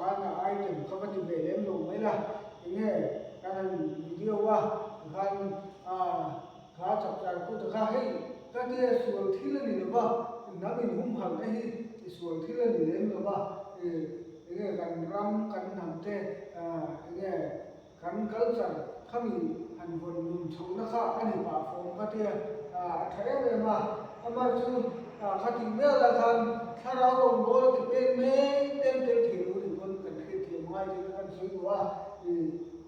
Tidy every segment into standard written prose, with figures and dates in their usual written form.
khan a item kha va ti ve lem lo mai la, enge kan han video a tikhan ah kha chapchar kut a kha hei ka tia sual thil a ni lo va, hnam in humhalh te hi i sual thil a ni lem lo va, ih enge kan ram kan hnam te ah enge Kan culture khami han vawn nun chhohna kha a ni pah fawm ka tia, a tha em em a. Amar chu kha tih vel ah khan thlarau rawngbâwl a ti peng mek tel tel thei lo nih pawn kan hriatthiam ngai tih kha kan sawi duh a.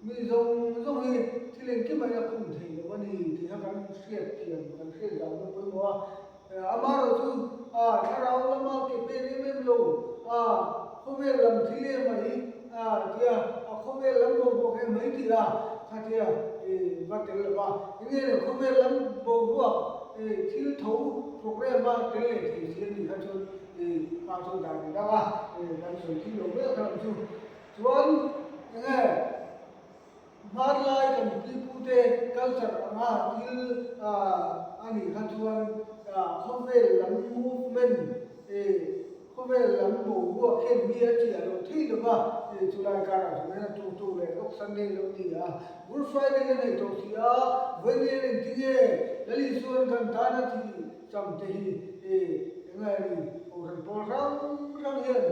Mi zawng zawng hi thil engkim ah hian a khum thei lo a ni tih kha kan hriatthiam kan hriat zau pawh pawimawh a. Amaherawh chu thlarau lama ke pen em em lo, khawvel lam thil em mai tia, a khawvel lam boruak em mai tih a khatia va tel lo va. Enge le khawvel lam boruak thil tho program a tel leh thei si a nih kha chuan kha chu dan ni dang a, kan sawi thil lo vel kha lam chu. Chuan enge. Hmanlai kan pipute culture anga thil a nih kha chuan khawvel lam movement khawvel lam boruak hian mi a chiah loh thei lo va, chulai karah chuan hian a tu tu leh lawk Sunday lo ni a, Good Friday a nei tawh si a, vawiin engtinge Lal Isuan kan tana thih cham te hi enge a ni Kohhran pawl hrang hrang hian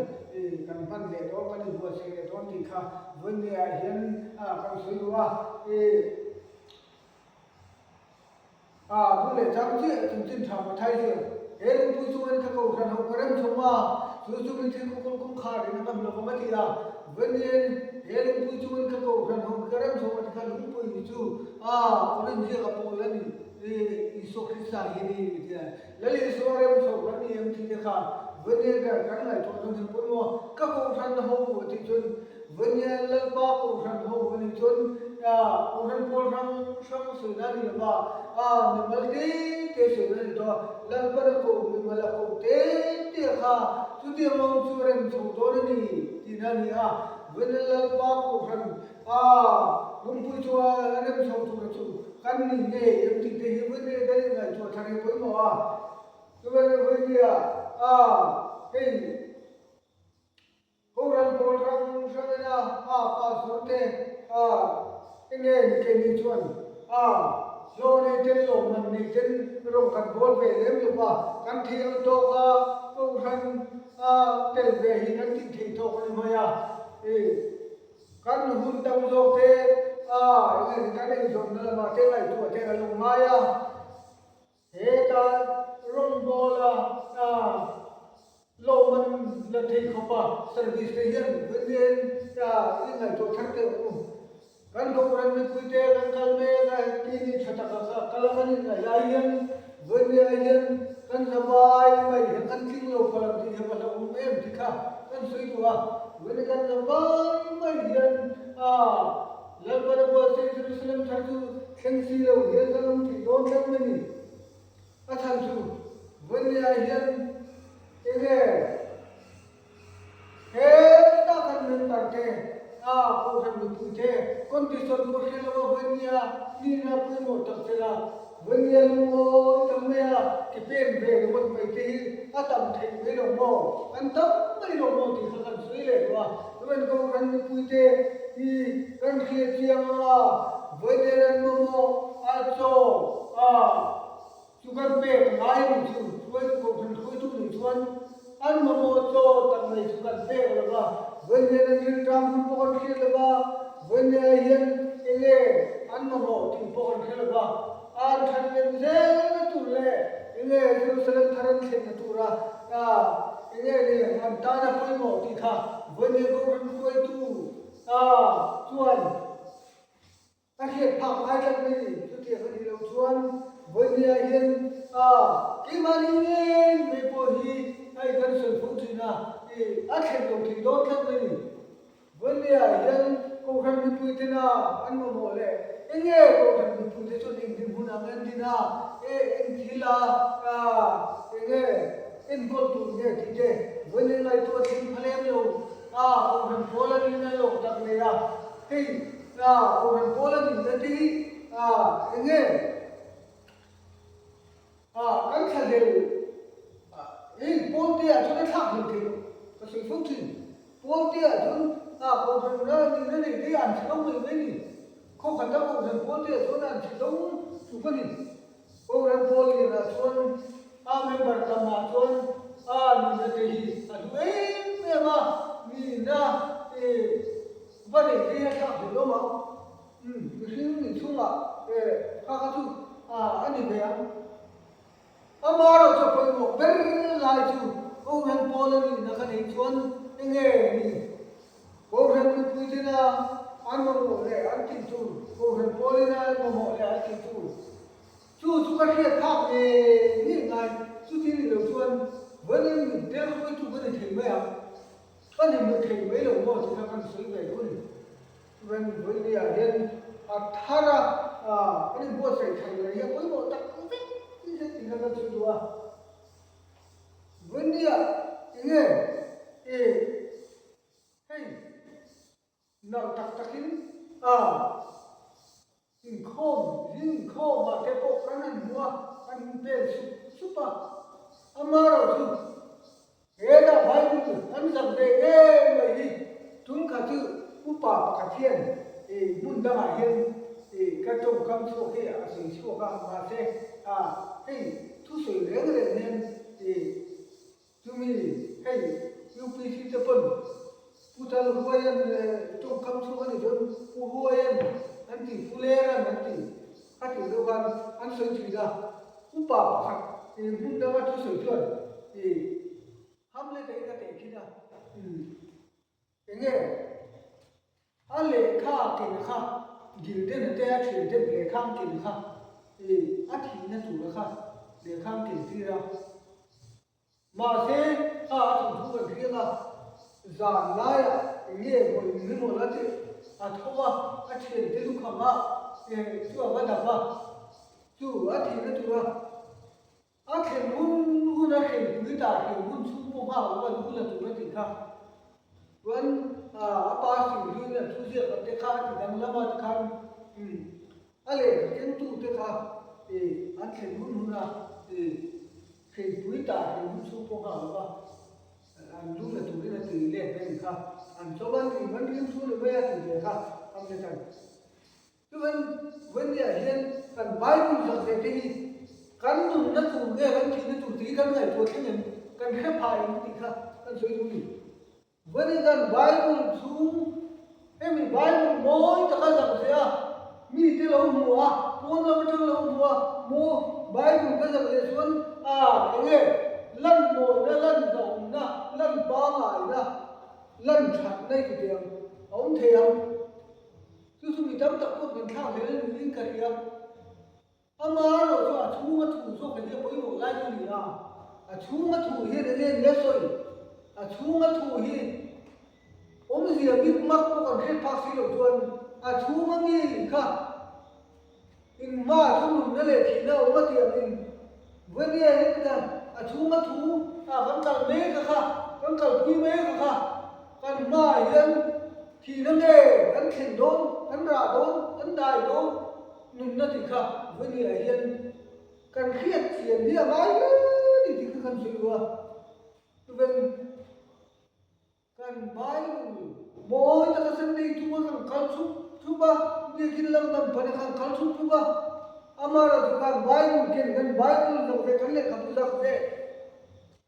kan hman leh dawn kan inbuatsaih leh dawn tih kha Vawinia ah hian kan sawi duh a, a bu leh chang chiah chanchin tha Mathai hian he lungpui chungin ka kohhran ho ka rem chhawm a, chu chu min thil kawkawl kawngkhar in a ngam lo vang a ti a, Vawinia he lungpui chungin ka kohhran ho ka rem chhawm a ti kha lungpui chu a Korin ziaka pawl a ni Isua Krista hi a ni a ti a. Lal Isua rem chho kan ni em tih te kha Vawinia ber kan ngaihtuah dawn hian pawimawh ka kohhran ho a tih chuan Vawinia Lalpa kohhran ho a nih chuan kohhran pawl hrang hrang sawina a ni lo va, mimal te te sawina a ni tawh a, Lalpan a koh mimal a koh te te kha chutiang awm chu rem chho dawn a ni tihna a ni a, Vawinia Lalpa kohhran lungpui chu a rem chho tura chu Kan ni ngei em tih te hi vawinia kan inngaihtuah thar hi pawimawh a, chuvangin vawinia a hei Kohhran pawl hrang hrang ina a pastor te a enge ni keini chuan a hlawh nei ten lawmman nei ten rawng kan bawl ve lem lo va, kan thei ang tawk a Kohhran a tel ve hi kan tih theih tawk a ni mai a. Kan hun tam zawk te a enge ni kan eizawnna lamah te ngaihtuah te a lo ngai a, heta rawngbawla lawmman la thei khawpa service te hian vawiin i ngaihtuah thar teh ang u. Kan Kohhran mipuite kan kal mek a, heti ni tha taka kal a kan inngaih lai hian vawiin hian kan zavai mai hian kan tling lo palh ang tih hi a va hlauhawm em tih kha kan sawi duh a. Vawiin kan zavai mai hian a Lalpana buatsaih Jerusalem thar chu thleng si lo hian kan awm thei dawn tlat mai ni. A chhan chu vawiin hian enge Heta kan member te, a kohhran mipui te condition pawh hre lo a vawinia nihna pawimawh tak che la, vawinia lungawi tak mai a ke pen ve ringawt mai te hi a tam theih mai lo maw, an tam mai lo maw tih kha kan sawi leh duh a, chuan kohhran mipui te hi kan hriat chiang ang a, vawinia an mamawh a chaw a. Chu kan pek ngai nih chu hruaitu kohhran hruaitu nih chuan an mamawh chaw tak mai chu kan pek lo va, vawiin an rilṭam hun pawh kan hriat lo va, vawiin hian enge an mamawh tih pawh kan hre lo va, an ṭhat lem zelna tur leh enge Jerusalem thar an thlenna tura enge ni an tana pawimawh tih kha vawiin kohhran hruaitu chuan A hriat phak ngai tlat mai ni. Chutiang a nih loh chuan vawinia hian a keimahni ngei mai pawh hi hei kan sawi fo thin a, i a thlen lo thei dawn tlat mai ni. Vawinia hian Kohhran mipuitena an mamawh leh enge Kohhran mipuite chuan eng dinhmun ang an din a, e eng thil a enge enkawl tur nge tih te vawinia ngaihtuah thleng pha lem lo a Kohhran pawl a nihna lawk tak nei a, hei A, Kohhran pawl a nihna te hi a eng nge? A, kan thlahlel a, hei pawl te ah chuan a thlak hlel thei lo, ka sawi fo thin. Pawltea chuan a kohhran na nihna nei te an chhe lo mai mai ni. Khaw khata kohhran pawltea chuan an chhe lo tluk a ni. Kohhran pawl lianah chuan a member tamah chuan a nihna te hi a hlu em em a, nihna va nei te hi a thlak hlei awm ang. Mihring nih chhungah kha kha chu a ni ve ang. Amaherawhchu pawimawh ber lai chu Kohhran pawl a nihna kha nei chuan enge ni? Kohhran mipui tena an mamawh leh an tih tur, Kohhran pawlina an mamawh leh an tih tur chu chu ka hriat phak ngei ngei ngai. Chuti nih loh chuan vawiin mitdel hruaitu ka ni thei mai ang, ka ni hmu thei mai lo maw tih kha kan sawi ve duh a ni. Chuan vawinia hian a thar a, kan inbuatsaih thar leh hi a pawimawh tak vek zet tih kha kan sawi duh a. Vawinia enge i hei nalh tak takin a inkhawm zing inkhawmah te pawh kan han hmu a, kan pen sup sup a. Amaherawhchu Hetah Bible an zak ve em mai hi tum kha chu upa pakhat hian i hmun dangah hian i ka tawngkam chhuak hi a sawi chhuak a, mahse a hei thusawi reng reng hian i chumi hei UPC te pawn Pu Talhuaian tawngkam chhuak a nih chuan Pu Huaian an ti, Pu Leran an ti a tih deuh khan an sawi thin a, upa pakhat i hmun danga thusawi chuan i Hamlet-a hi ka teh khin a, enge a lehkha ken kha Gilden-a te a thian ten lehkha an ken kha i a thihna tura kha lehkha an ken tir a. Mahse, kha a thawnthu kan hriat a, zan laiah eng nge vawi min rawn a tih a tho a, a thiante lukham a, chu a va dap a, chu a thihna tura a thlen hun hun a hrenpui dah hriam hun chhung pawh nghak lo a lu la tur a tih kha. Chuan a pa hrilhluin a thu ziak te kha a ti danglam a tikhan a lehkha kengtute kha an thlen hun hun a hreipui tah hriam hun chhung pawh nghak lo va an lu la turin a ti let daih kha an chaw an rim an rim chu ni mai a ti ve kha Hamlet-a'n. Chuan Wendy-ah hian kan Bible zak ve te hi kan nunna tur nge kan thihna tur tih hi kan ngaihtuah thleng em? Kan hre phah em tih kha kan sawi duh a ni. Wendy kan Bible chhung hemi Bible mawi taka zak ve a, mite lo hmu a, pawn lam atang lo hmu a, maw Bible ka zak leh chuan a enge lan mawina, lan zawmna, lan pangaina, lan thatna i ti teh ang, a awm thei ang. Chu chu mi tam tak pawh kan thlak hle a niin ka hria. Amaherawh chu a chhunga thu zawk hi a pawimawh lai chu a ni a. A chhunga thu hian enge nia sawi? A chhunga thu hi awmzia bik mak pawh kan hriat phak si loh chuan a chhunga mi kha Inhma chu nunna leh thihna a awm a tih angin Vania hian ka a chhunga thu ah kan kal mek a kha, kan kalpui mek a kha, kan hmaah hian thihna nge kan thlen dawn, kan rah dawn, kan dai dawn nunna tih kha Vania hian kan hriat chian hi a ngai hle a ni tih kha kan sawi duh a. Chuven. Kan Bible mawi taka Sunday chunga kan kal chhup chhup a, biakin lam kan pan a kan kal chhup chhup a, amaherawhchu kan Bible ken kan Bible zawk ve kan lehkhabu zak ve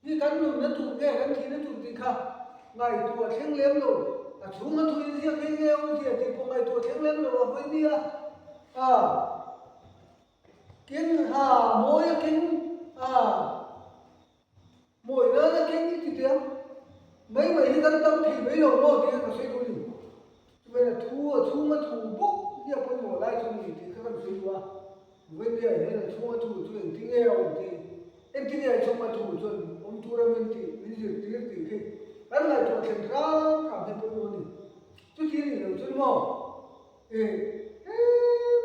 hi kan nunna tur nge kan thihna tur tih kha ngaihtuah thleng lem lo, a chhunga thu inziak hi nge awmzia tih pawh ngaihtuah thleng lem lo a vawi nia a ken a mawi a keng a. Mawi nana keng i ti teh ang. Mai mai hi kan tam thei mai lo maw tih kha ka sawi duh a ni. Chuvei a thu a chhunga thu bawk hi a pawimawh lai chu ni tih kha kan sawi duh a. Vawinia hian a chhunga thu chu engtin nge a awm tih, engtin nge a chhunga thu chuan awm tura min tih, min zirtir tih khi kan ngaihtuah thlen hram hram hi a pawimawh a ni. Chuti nih loh chuan maw i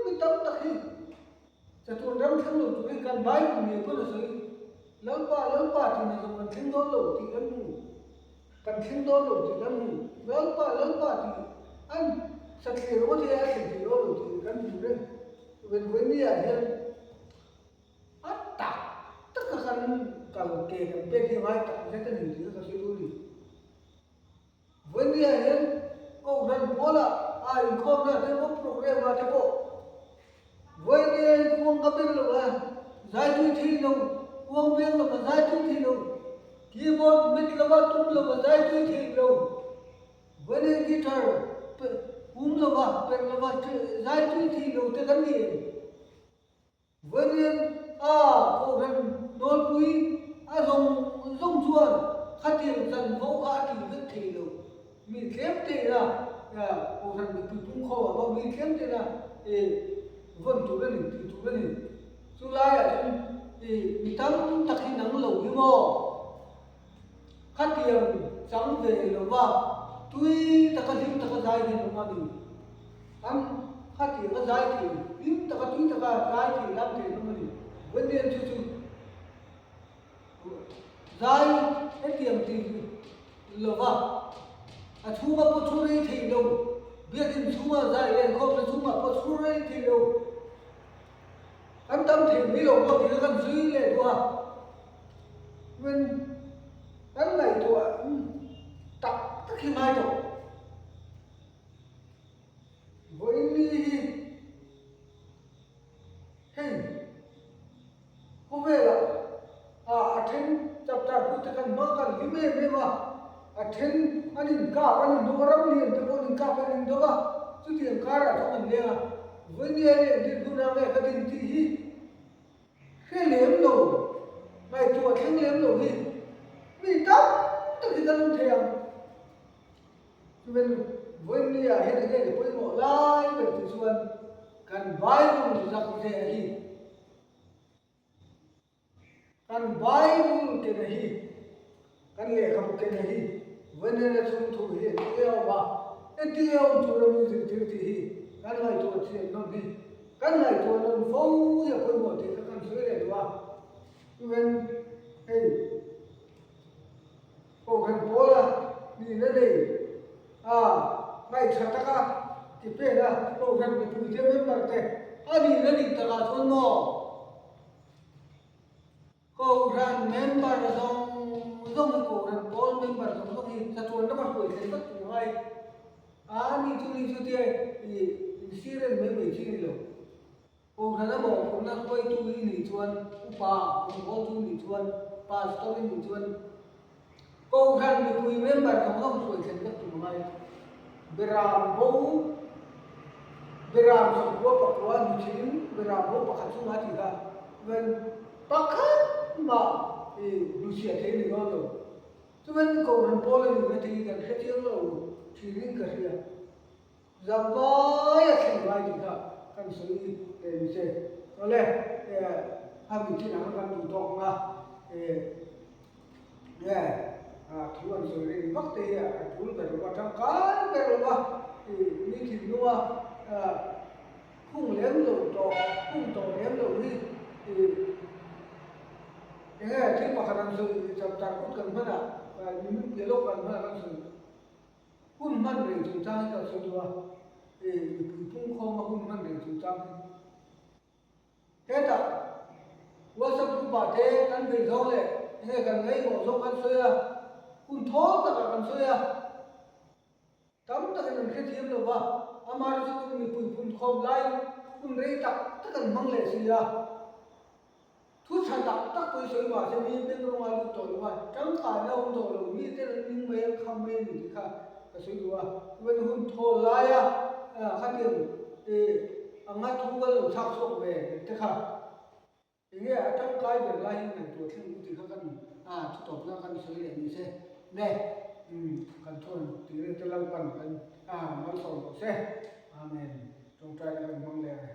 mi tam tak hi Chatuan ram thleng lo turin kan Bible ngei pawn a sawi, Lalpa, Lalpa tih na zawng kan thleng dawn lo tih kan hmu, kan thleng dawn lo tih kan hmu, Lalpa, Lalpa tih an satliah ringawt hi a thlen thei dawn lo tih kan hmu reng. Venvawinia hian a tak taka kan kal ke kan pek hi a ngai tak zet a ni tih kha ka sawi duh a ni. Vawinia. Vawinia hian Kohhran pawlah a inkhawmna te pawh program ah te pawh Vawinia in khuang ka beng lo a, zai tui thei lo, khuang beng lo va zai tui thei lo, keyboard mit lo va tum lo va zai tui thei lo, Vawinia guitar hum lo va perh lo va zai tui thei lo te kan ni em? Vawiin a Kohhran nawlpui a zawng zawng chuan khatiang chanvo kha a tih vek thei lo. Mi tlem teina Kohhran mipui pungkhawm ah pawh mi tlem teina vawn tur a ni, tih tur a ni. Chu laiah chuan mi tam tak hi nang lo hi maw? Khatiang chang ve lova tui taka hlim taka zai hian awm a ni. An khatiang a zai thei, hlim taka tui taka zai thei lam thei an awm a ni. Vawilian chu chu zai hetiang ti lova a chhunga pawh thu rei thei lo, biakinn chhunga zai lenkhawmna chhungah pawh thu rei thei lo. Kan tam thei mai lo pawh tih kha kan zui leh duh a. Min kan ngaihtuah tak tak hi ngai tawh. Vawiin ni hi hei khawvelah a then chapter pute kan hmang kan hlim em em a, a then an inkap an indawk a, ram lian te pawh an inkap an indawk a, chutiang karah chuan kan leng a. Vawiin ni hian engtin hmun ang nge ka din tih hi Hre lem lo, ngaihtuah thleng lem lo hi mi tam tak hi kan awm thei ang. Chuan vawinia hian enge ni pawimawh lai ber tih chuan kan Bible zak zeh hi, kan Bible kena hi, kan lehkhabu kena hi vawinia chhung thu hi engtin nge a awm a, engtin nge a awm tura min zirtir tih hi kan ngaihtuah chian nawn hi. Kan ngaihtuah nawn fo hi a pawimawh tih kha kan sawi leh duh a, chuan hei Kohhran pawla nihna nei a ngaihṭha taka ti pen a Kohhran mipuite member te a nihna dik takah chuan maw Kohhran member zawng zawng hi Kohhran pawl member zawng zawng hi chatuan lama hruai thei vek tur ngai a ni chu ni chu tia i insiren mai mai chi ni lo. Kohhran a mawhphurhna hruaitu i nih chuan upa rawngbawltu i nih chuan pastor i nih chuan Kohhran mipui member zawng zawng hruai thlen vek tur ngai. Beram bo Beram sawmkua pakua ni thin Beram bo pakhat chungah a ti kha chuan pakhat mah i hnuchhiah thei a ni dawn lo. Chuan Kohhran pawl a nihna te hi kan hrechiang lo thinin ka hria. Zavai a thlen ngai tih kha kan sawi leh ni che. Awle, a mi chin ang kan duh tawk ang a, nge thu an sawi reng vak te hi a tul ber lo va, tangkai ber lo va, mi thinlunga khung lem lo tawh, khung tawh lem lo hi enge thil pakhat an sawi chapchar kut kan hman a, min piah lawk kan hman a kan sawi. Hun hman reng chungchang hi ka sawi duh a, i mipui pungkhawma hun hman reng chungchang hi. Hetah WhatsApp group ah te kan vei zawng leh enge kan ngaihmawh zawng kan sawi a, hun thawl takah kan sawi a, tam takin an hrethiam lo va, amaherawhchu chu mipui punkhawm lai hun rei tak tak an hmang leh si a. Thu tha tak tak pawhin sawi mah se mi beng rawnga lut tawh lo a, tangkaina awm tawh lo, mi ten an ning mai an kham mai a ni tih kha ka sawi duh a. Chuan hun thawl laia khatiang anga thu kan lo chhak chhuak ve te kha enge a tangkai ber lai hi ngaihtuah thleng u tih kha kan thu tawpna kan sawi leh ni se le kan thu han tih reng te Lalpan kan malsawm rawh se. Amen. Tawngtaina kan hmang leh ang e.